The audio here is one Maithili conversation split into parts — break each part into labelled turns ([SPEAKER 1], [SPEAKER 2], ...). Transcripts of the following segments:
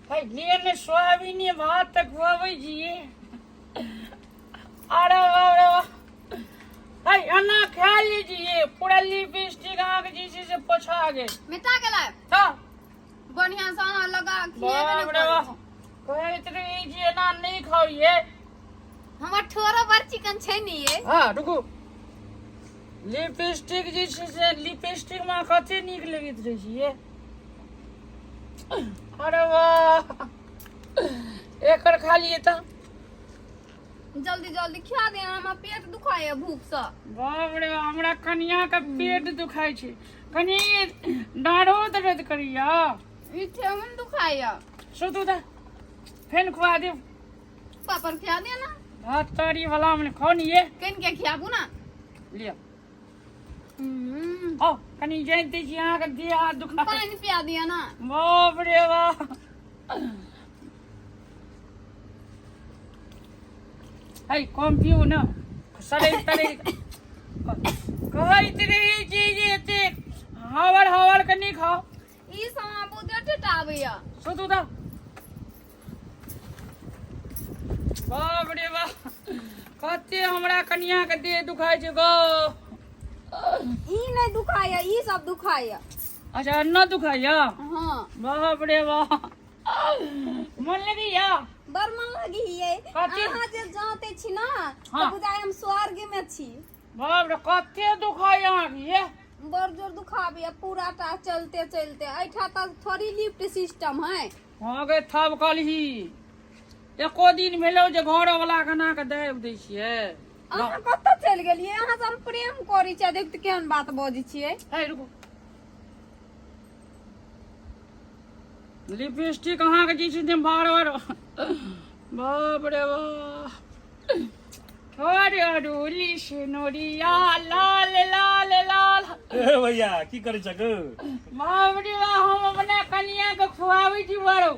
[SPEAKER 1] भाई लिए ने सोयाबीन ये भात तक खुआबै छियै। अरे बाप रे बाप, भाई एना खा लीजिए पूरा लिपस्टिक अहाँके जे छै से पोछा गेल।
[SPEAKER 2] मिटा गेलै।
[SPEAKER 1] तऽ
[SPEAKER 2] बढ़िया से अहाँ लगा खिएबे
[SPEAKER 1] बाप
[SPEAKER 2] ने
[SPEAKER 1] रे
[SPEAKER 2] करै
[SPEAKER 1] बाप,
[SPEAKER 2] छी।
[SPEAKER 1] कहैत रही जे एना नहि खाउ ये।
[SPEAKER 2] हमर ठोरो बड़ चिकन छै ने ये।
[SPEAKER 1] हाँ रुकू, लिपस्टिक जे छै से लिपस्टिक मे कते नीक लगैत रहै छै ये। अरे वाह, एकर खा लिए तऽ।
[SPEAKER 2] जल्दी जल्दी खिया दे, हमरा पेट दुखाइए भूख से।
[SPEAKER 1] बाप रे बाप, हमरा कनिया के पेट दुखाइ छै, कनि डाँढ़ो दर्द करैया।
[SPEAKER 2] ई ठेहुन दुखाइए।
[SPEAKER 1] सुतू तऽ फेन खुआ देब।
[SPEAKER 2] पापड़ खिया दे ना।
[SPEAKER 1] भात तरी वाला में खाओ नी ये।
[SPEAKER 2] कनि के खियाबू ना।
[SPEAKER 1] लिअ। आओ कनि जानि दै छी अहाँके देह हाथ दुखा।
[SPEAKER 2] पानि पिया दिअ ना।
[SPEAKER 1] बाप रे बाप, है कम पीऊ ना, सड़ै तड़ै। कहैत रही छी जे एतेक हावर हावर के नहि खाउ।
[SPEAKER 2] ई सब हमरा बहुते टेटा आबैया।
[SPEAKER 1] सुतू तऽ। बाप रे बाप, कते हमरा कनिया के देह दुखाइ छै गो।
[SPEAKER 2] ई नहि दुखाइया, ई सब दुखाइया।
[SPEAKER 1] अच्छा, न दुखाइया?
[SPEAKER 2] हाँ।
[SPEAKER 1] बाप रे बाप, मन लगैया?
[SPEAKER 2] बड़ मन लगैया।
[SPEAKER 1] कथी?
[SPEAKER 2] अहाँ जे जाते छी ना तऽ
[SPEAKER 1] हाँ।
[SPEAKER 2] बुझाइ हम स्वर्ग में छी।
[SPEAKER 1] बाप रे, कते दुखाइया अहाँके ये?
[SPEAKER 2] बड़ जोर दुखाबैया पूरा टा चलते चलते। एहिठा तऽ थोड़ी लिफ्ट सिस्टम है।
[SPEAKER 1] हँ गे, थब कलही एको दिन भेलौ जे घर वाला के ना के दाबि दै छियै।
[SPEAKER 2] अहाँ कतऽ चलि गेलियै? अहाँ से हम प्रेम करै छियै, देख तऽ केहन बात बजै छियै।
[SPEAKER 1] हे रुकू, लिपस्टिक अहाँके जे छै से बार बार। बाप रे बाप, अरे अडुली सिनोरिया लाल लाल लाल।
[SPEAKER 3] ए भैया, की करै छक?
[SPEAKER 1] बाप रे बाप, हम अपना कनिया के खुआबै छी बड़ो।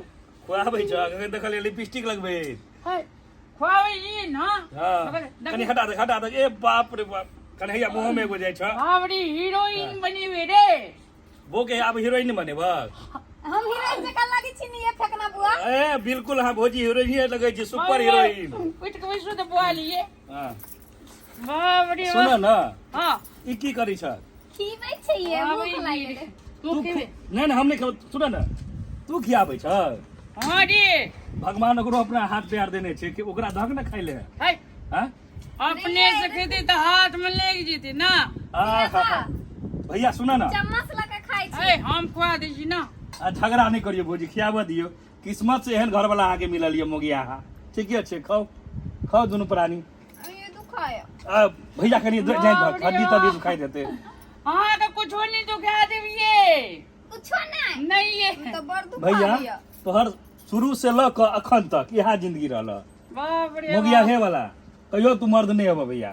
[SPEAKER 3] खुआबै छ? अखन देखलियै लिपस्टिक लगबै।
[SPEAKER 1] है खुआबै छी ना।
[SPEAKER 3] हाँ, कनि हटा दे, हटा दे। ए बाप रे बाप, कनि हैया मुँह में एगो जाइ छ।
[SPEAKER 1] बाप रे, हीरोइन बनेबै रे।
[SPEAKER 3] बो के आब हीरोइन बनेबक?
[SPEAKER 2] हम हीरोइन जकाँ लागै छी ने ये फेकना बुआ?
[SPEAKER 3] ए बिल्कुल, अहाँ भौजी हीरोइन लगै छी, सुपर हीरोइन।
[SPEAKER 1] उठि के बैसू तऽ बुआ लिए।
[SPEAKER 3] हाँ।
[SPEAKER 1] बाप रे।
[SPEAKER 3] सुन न।
[SPEAKER 1] हाँ।
[SPEAKER 3] ई की करै छ?
[SPEAKER 2] खीबै छै ये, भूख लागि गेलै।
[SPEAKER 1] तू खेबे?
[SPEAKER 3] नहि नहि, हम नहि खेबै। सुन न, तू खियाबै छ?
[SPEAKER 1] हाँ रे।
[SPEAKER 3] भगवान ओकरो अपना हाथ पैर देने छै कि ओकरा दहक ने खाइ ले।
[SPEAKER 1] है
[SPEAKER 3] हाँ?
[SPEAKER 1] अपने से खेते तऽ हाथ में लागि जेतै ना।
[SPEAKER 3] आहा। भैया सुन न।
[SPEAKER 2] चम्मच लऽ के खाइ छी।
[SPEAKER 1] ए हम खुआ दै छी ना।
[SPEAKER 3] आ झगड़ा नहि करियौ भौजी, खियाबऽ दियौ। किस्मत से एहन घरवाला अहाँके मिलल यऽ मोगिया। अहाँ ठीके छै, खाउ खाउ दुनू प्राणी।
[SPEAKER 2] ये दुखाय।
[SPEAKER 3] आ भैया कनि जानि दहक, हड्डी तड्डी दुखाइ देतै।
[SPEAKER 1] अहाँके कुछो नहि दुखा देबियै।
[SPEAKER 2] कुछो नहि?
[SPEAKER 1] नहीं ये।
[SPEAKER 2] तऽ बड़ दुखा
[SPEAKER 3] भैया
[SPEAKER 2] दिअ।
[SPEAKER 3] तोहर शुरू से लऽ कऽ अखन तक इएह जिंदगी रहल।
[SPEAKER 1] बाप रे।
[SPEAKER 3] मोगिया हे वाला कहियो तू मर्द नहीं हेबऽ भैया।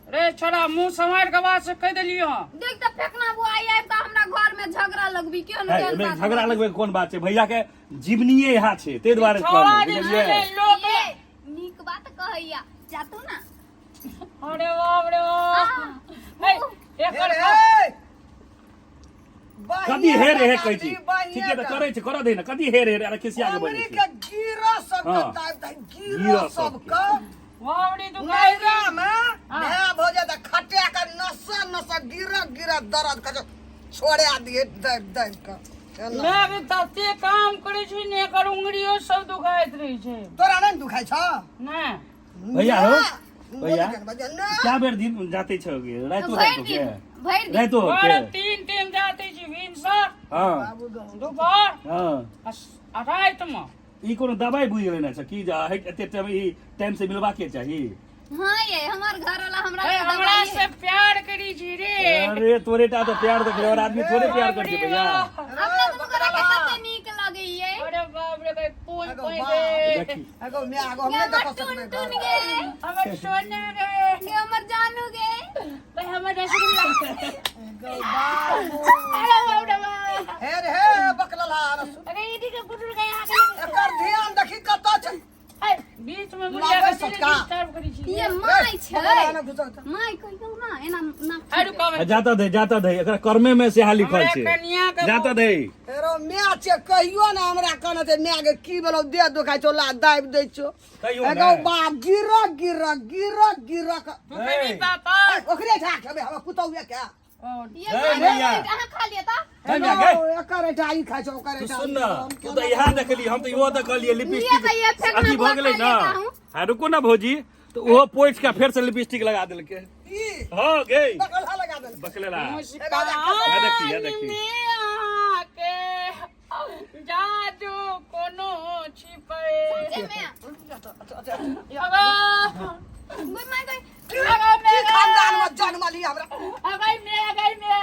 [SPEAKER 1] रे छोड़ा, मुंह सम्हार के बात से कह देलियो हँ।
[SPEAKER 2] देख तऽ फेकना बुआ, आइ आबि कऽ हमरा घर में झगड़ा लगबी केहन
[SPEAKER 3] है,
[SPEAKER 2] केहन
[SPEAKER 3] एहिमे
[SPEAKER 2] बात
[SPEAKER 3] झगड़ा
[SPEAKER 2] बजै
[SPEAKER 3] लगबै के कोन बात छै? भैया के जीवनीये इएह छै, ताहि दुआरे
[SPEAKER 1] छोड़ा
[SPEAKER 3] कहलहुँ,
[SPEAKER 1] जे
[SPEAKER 3] बुझलियै?
[SPEAKER 1] छै ने लोक।
[SPEAKER 2] ये नीक बात कहैया, जातू ना।
[SPEAKER 1] अरे बाप रे बाप, हे एकर
[SPEAKER 4] हे
[SPEAKER 3] कथी हेर हेर कहै छी? ठीके तऽ करै छै, करऽ दे ने। कथी हेर हेर? अरे खिसिया के बजै
[SPEAKER 4] के
[SPEAKER 3] छै।
[SPEAKER 4] गिरा सबके
[SPEAKER 3] हाँ।
[SPEAKER 4] दाबि दही, गिरा
[SPEAKER 3] गिरह
[SPEAKER 4] सबके।
[SPEAKER 1] बाप रे, दुखाइ
[SPEAKER 4] नैरा में
[SPEAKER 1] हाँ।
[SPEAKER 4] नया भऽ जाय तऽ खटिया के नसा नसा गिरा गिरा दर्द के छोड़ा दिए दाबि दाबि के एना।
[SPEAKER 1] मैं भी तते काम करै छी ने, एकर उंगलियो सब दुखाइत रहै छै।
[SPEAKER 4] तोरा नहि ने दुखाइ छौ?
[SPEAKER 1] नहि।
[SPEAKER 3] भैया हो,
[SPEAKER 4] ना,
[SPEAKER 3] भैया।
[SPEAKER 4] बोल के बजा, ना।
[SPEAKER 3] क्या बेर दिन जाते छौ गे? रातो
[SPEAKER 2] भरि
[SPEAKER 3] रातो के
[SPEAKER 2] दिन, भरि दिन।
[SPEAKER 3] रातो
[SPEAKER 1] बड़
[SPEAKER 3] के
[SPEAKER 1] तीन टाइम जाते छी, भिनसर,
[SPEAKER 3] हाँ
[SPEAKER 1] दुपहर
[SPEAKER 3] हाँ
[SPEAKER 1] आ रातिमे।
[SPEAKER 3] ई कोनो दवाई बुझि गेलै ने छै कि जे एते टाइम ई टाइम से मिलबाके चाही?
[SPEAKER 2] हाँ ये हमर घर वाला हमरा
[SPEAKER 1] हे,
[SPEAKER 2] लेल
[SPEAKER 1] हमरा
[SPEAKER 2] दवाई
[SPEAKER 1] से प्यार करी छी रे।
[SPEAKER 3] अरे तोरे टा तऽ प्यार देखले, और आदमी थोड़े प्यार करै छै भैया।
[SPEAKER 2] अपना दुनू गोरा के कते नीक लगैये।
[SPEAKER 1] अरे बाप रे, भाई पून
[SPEAKER 4] अगो
[SPEAKER 1] पून
[SPEAKER 4] बाप।
[SPEAKER 1] गे।
[SPEAKER 3] देखी।
[SPEAKER 4] एगो माय एगो हम
[SPEAKER 2] ये
[SPEAKER 4] नहि
[SPEAKER 2] हमर
[SPEAKER 4] देखऽ
[SPEAKER 2] टुन
[SPEAKER 4] सकबै
[SPEAKER 2] टुन
[SPEAKER 4] घर।
[SPEAKER 2] गे।
[SPEAKER 1] हमर सोना गे।
[SPEAKER 2] ये हमर जानू गे।
[SPEAKER 1] भाई हमर रसगुल्ला।
[SPEAKER 4] एगो बाबू।
[SPEAKER 1] अरे बाप रे बाप।
[SPEAKER 4] हे रे हे बकलला अरे सुन।
[SPEAKER 1] अरे ई के गुटुर गया आगे।
[SPEAKER 4] एकर ध्यान देखी कतऽ छै।
[SPEAKER 1] ए बीच में बुढ़िया
[SPEAKER 4] लाबै
[SPEAKER 1] के
[SPEAKER 4] सटका।
[SPEAKER 1] डिस्टर्ब करी छी।
[SPEAKER 2] ये माय छै।
[SPEAKER 4] बकलला ने घुसक।
[SPEAKER 2] माय कहियौ ना एना ना।
[SPEAKER 1] अरे रुको।
[SPEAKER 3] जाता दे, जाता दे, एकरा कर्मे में से लिखल
[SPEAKER 1] हमरा
[SPEAKER 3] छै।
[SPEAKER 1] कनिया के
[SPEAKER 3] जाता दे।
[SPEAKER 4] हेरो। एगो माय छै, कहियो ने हमरा कहने छै, माय गे की भेलौ, देह दुखाइ छौ, ला दाबि दै छौ।
[SPEAKER 3] कहियो
[SPEAKER 4] एगो
[SPEAKER 3] ने।
[SPEAKER 4] बाप गिरक गिरक गिरक गिरक।
[SPEAKER 1] तू खेबी पापड़?
[SPEAKER 4] ओकरे झा खेबै, हमरा पुतौहे के।
[SPEAKER 2] ये
[SPEAKER 3] गए मैया।
[SPEAKER 2] अहाँ खा लिअ तऽ।
[SPEAKER 3] गए मैया, गए।
[SPEAKER 4] एकर एटा ई खाइ छौ, ओकर
[SPEAKER 3] तू
[SPEAKER 4] एटा
[SPEAKER 3] सुन
[SPEAKER 4] ई
[SPEAKER 3] न,
[SPEAKER 4] खाइ छौ।
[SPEAKER 3] तू तऽ इएह देखली, हम तऽ इहो देखलियै लिपस्टिक
[SPEAKER 2] ये तऽ ये फेकना
[SPEAKER 3] अथी भऽ गेलै
[SPEAKER 2] बुआ
[SPEAKER 3] ने।
[SPEAKER 2] खा लेता हूँ।
[SPEAKER 3] आ रुकू ने भौजी, तऽ ओहो पोछि के फेर से लिपस्टिक लगा देलकै।
[SPEAKER 4] ई
[SPEAKER 3] हँ गे,
[SPEAKER 4] बकला लगा देलकै।
[SPEAKER 3] बकलेला।
[SPEAKER 1] मुस्कान
[SPEAKER 3] देखी, ये देखी।
[SPEAKER 1] में आके जादू कोनो छिपे।
[SPEAKER 2] जे में
[SPEAKER 1] अगो
[SPEAKER 2] गई माय गई।
[SPEAKER 1] अगो
[SPEAKER 4] की
[SPEAKER 1] मेरा
[SPEAKER 4] खानदान में जन्मली हमरा।
[SPEAKER 1] अगई में, अगई में।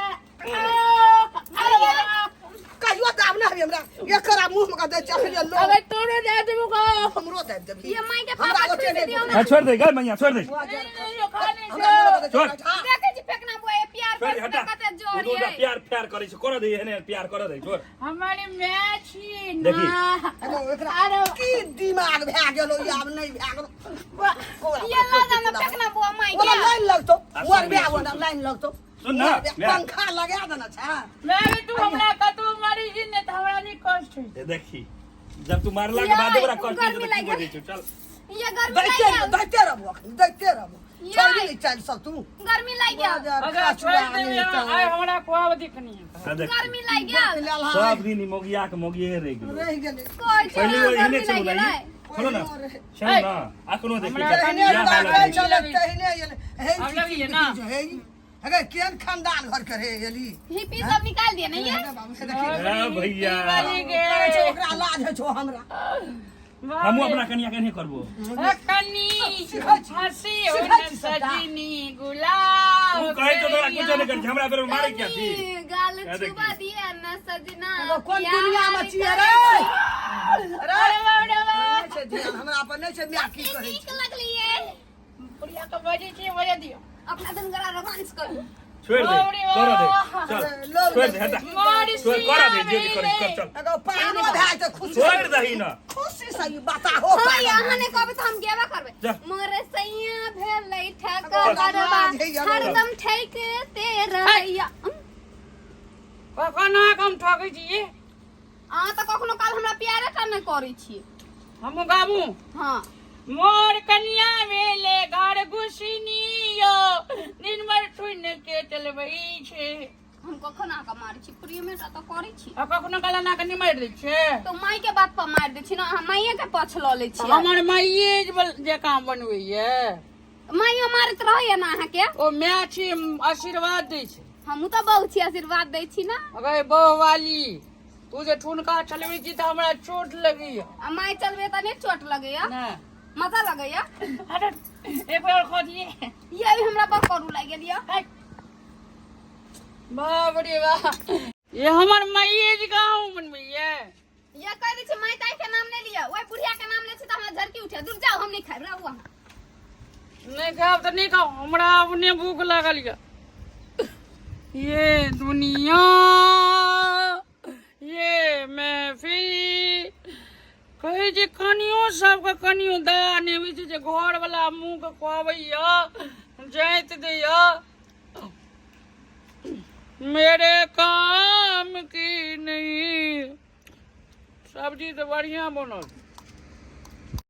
[SPEAKER 4] कहियो दाब ना हमरा, एकर मुंह में दे चखले लो।
[SPEAKER 1] अबे तोरे दे देबो गो।
[SPEAKER 4] हमरो दे देबी।
[SPEAKER 2] ये माय के
[SPEAKER 4] हमरा
[SPEAKER 2] पापा
[SPEAKER 4] ओते
[SPEAKER 2] छुई
[SPEAKER 4] नहि
[SPEAKER 2] दियौ
[SPEAKER 3] हाँ
[SPEAKER 2] ना।
[SPEAKER 3] छोड़ दे गए मैया, छोड़ दे।
[SPEAKER 4] हमरा मुँह में दे।
[SPEAKER 3] छोड़।
[SPEAKER 4] हाँ।
[SPEAKER 2] देखै छी फेकना बुआ, ये प्यार
[SPEAKER 3] छोड़ दे,
[SPEAKER 2] पर
[SPEAKER 3] हटा।
[SPEAKER 2] कते जोर
[SPEAKER 3] ओ
[SPEAKER 2] ये।
[SPEAKER 3] प्यार प्यार करै छै, कर दे, एहने प्यार कर दे, छोड़।
[SPEAKER 1] हमारे माय छी
[SPEAKER 3] देखी।
[SPEAKER 1] ना।
[SPEAKER 4] एगो एकरा
[SPEAKER 1] अरे
[SPEAKER 4] की दिमाग भए गेलो, ई आब नहि भए गेलो।
[SPEAKER 2] ये ला जाना फेकना बुआ माय
[SPEAKER 4] ओला
[SPEAKER 2] के।
[SPEAKER 4] लाइन लगतो।
[SPEAKER 3] आ,
[SPEAKER 4] मोर
[SPEAKER 3] सुन,
[SPEAKER 4] बियाह
[SPEAKER 3] सुन,
[SPEAKER 4] होना लाइन लगतो।
[SPEAKER 3] सुन ना,
[SPEAKER 4] मोर बियाह-
[SPEAKER 3] मैं-
[SPEAKER 4] पंखा लगा देना छै।
[SPEAKER 1] मैं भी तू हमरा कतौ मारी छी ने तऽ हमरा नहि कष्ट होइ।
[SPEAKER 3] ए देखी, जब तू मारला के बाद ओकरा कष्ट
[SPEAKER 2] गर्मी
[SPEAKER 3] होइ छै, तऽ की
[SPEAKER 2] लागि
[SPEAKER 3] बजै छौ? चल।
[SPEAKER 2] ये गर्मी
[SPEAKER 4] दैते
[SPEAKER 2] लागि गेल।
[SPEAKER 4] दैते रहबो, अखन दैते रहबो।
[SPEAKER 2] यार।
[SPEAKER 4] छोड़बी नहि चल सब तू।
[SPEAKER 2] गर्मी लागि गेल।
[SPEAKER 1] अगर छोड़ि देबै आइ हमरा खुआब दिखनी।
[SPEAKER 3] आ देख।
[SPEAKER 2] गर्मी लागि गेल।
[SPEAKER 3] सब दिन ई मोगिया के मोगिए रहि गेलै।
[SPEAKER 4] रहि गेलै।
[SPEAKER 2] कहै छै
[SPEAKER 3] पहिले
[SPEAKER 2] ना,
[SPEAKER 3] ओ एहने
[SPEAKER 2] गर्मी
[SPEAKER 3] छलौ
[SPEAKER 2] लागि
[SPEAKER 3] ने
[SPEAKER 2] गेलै।
[SPEAKER 3] ई। छोड़ो ना, छोड़ो ना, अखनो देखी
[SPEAKER 1] हमरा
[SPEAKER 3] चल,
[SPEAKER 4] तहिने
[SPEAKER 3] इएह हालत
[SPEAKER 4] ताकै
[SPEAKER 3] रहै।
[SPEAKER 4] छलै, तहिने एलै। हे
[SPEAKER 1] आब लगिए ना।
[SPEAKER 4] हे हे केहन खानदान घर के रे एली।
[SPEAKER 2] हिप्पी सब निकाल दिए ना ये।
[SPEAKER 4] हे बाबू, हे देखी।
[SPEAKER 3] ए भैया।
[SPEAKER 1] वाली गे।
[SPEAKER 4] करै छै, ओकरा लाज होइ छौ हमरा।
[SPEAKER 3] हमहूँ अपना कनिया के नहि करबो।
[SPEAKER 1] कनी
[SPEAKER 4] सिखै छी।
[SPEAKER 1] हंसी
[SPEAKER 4] सिखै छी सबटा।
[SPEAKER 1] सजनी गुलाब।
[SPEAKER 3] तू कहै छौ तोरा कुछो नहि करै छै, हमरा बेर में मारै किया छी?
[SPEAKER 2] कनी गाल
[SPEAKER 3] ए देखी।
[SPEAKER 2] छुबा दिए ना सजना।
[SPEAKER 4] एगो कोन
[SPEAKER 2] प्यार
[SPEAKER 4] दुनिया में छियै रे?
[SPEAKER 2] करै
[SPEAKER 4] रे
[SPEAKER 1] अरे बाप रे बाप।
[SPEAKER 4] नहि छै ध्यान हमरा पर, नहि छै माय की
[SPEAKER 2] छी।
[SPEAKER 4] कहै
[SPEAKER 2] नीक
[SPEAKER 4] छै।
[SPEAKER 2] लगलिए।
[SPEAKER 1] बुढ़िया के बजै छी, बजै दियौ।
[SPEAKER 2] अपना दिन गरा रोमांस करू।
[SPEAKER 3] छोड़ि दे, कर दे, चल।
[SPEAKER 4] लोग
[SPEAKER 3] छोड़ि दे, हटा।
[SPEAKER 1] मारी
[SPEAKER 3] छोड़, कर दे, जे जे करै कर, चल।
[SPEAKER 4] एगो पागलो भए जेतै खुशी
[SPEAKER 3] छोड़ि दही न।
[SPEAKER 4] खुशी से ई बताहो।
[SPEAKER 2] हाँ,
[SPEAKER 4] पागल।
[SPEAKER 2] यहाँ नहि कहबै तऽ हम गेबे करबै।
[SPEAKER 3] जा।
[SPEAKER 2] मोर सैया भेलै ठकरवा,
[SPEAKER 4] लाज हैया।
[SPEAKER 2] हरदम ठैकते रहैया।
[SPEAKER 1] कखन अहाँके हम ठकै छी?
[SPEAKER 2] अहाँ तऽ कखनो काल हमरा प्यारे टा नहि करै छी।
[SPEAKER 1] हमहूँ गाबू?
[SPEAKER 2] हाँ।
[SPEAKER 1] मोर कनिया भेले घर घुसनी यो, दिन भर सुन के चलबै छै।
[SPEAKER 2] हम कखन अहाँके मारै छी? प्रेमे टा तऽ करै छी।
[SPEAKER 1] आ कखनो काल अना के नहि मारि दै छै?
[SPEAKER 2] तऽ माय के बात पर मारि दै छी ने, अहाँ माइये के पक्ष लऽ लै छी।
[SPEAKER 1] हमर माइये जकाँ बनबैये।
[SPEAKER 2] माइयो मारैत रहैया ने अहाँके?
[SPEAKER 1] ओ माय छी, आशीर्वाद दै छै।
[SPEAKER 2] हमहूँ तऽ बहु छी, आशीर्वाद दै छी ने।
[SPEAKER 1] अगे बहु वाली, तू जे ठुनका चलबै छी तऽ हमरा चोट लगैया।
[SPEAKER 2] आ माय चलबै तऽ नहि चोट लगैया?
[SPEAKER 1] नहि।
[SPEAKER 2] मजा लगैया।
[SPEAKER 1] अरे एक बेर और खा दिए।
[SPEAKER 2] ये अभी हमरा बड़ करू लागि गेल यऽ।
[SPEAKER 1] बाप रे बाप, ये हमर माइये जकाँ अहूँ बनबैये।
[SPEAKER 2] ये कह दै छै माय ताय के नाम नहि लिअ, ओहि बुढ़िया के नाम लै छै तऽ हमरा झरकी उठे। दूर जाउ, हम नहि खायब, रहू अहाँ।
[SPEAKER 1] नहि खायब तऽ नहि खाउ, हमरा अपने भूख लागल यऽ। ये दुनिया ये महफिल, कहै छै कनियो सबके कनियो दया नहि होइ छै जे घरवला मुँहके खुआबैया, जाइत दैया। मेरे काम की नहीं। सब्जी तऽ बढ़िआँ बनल।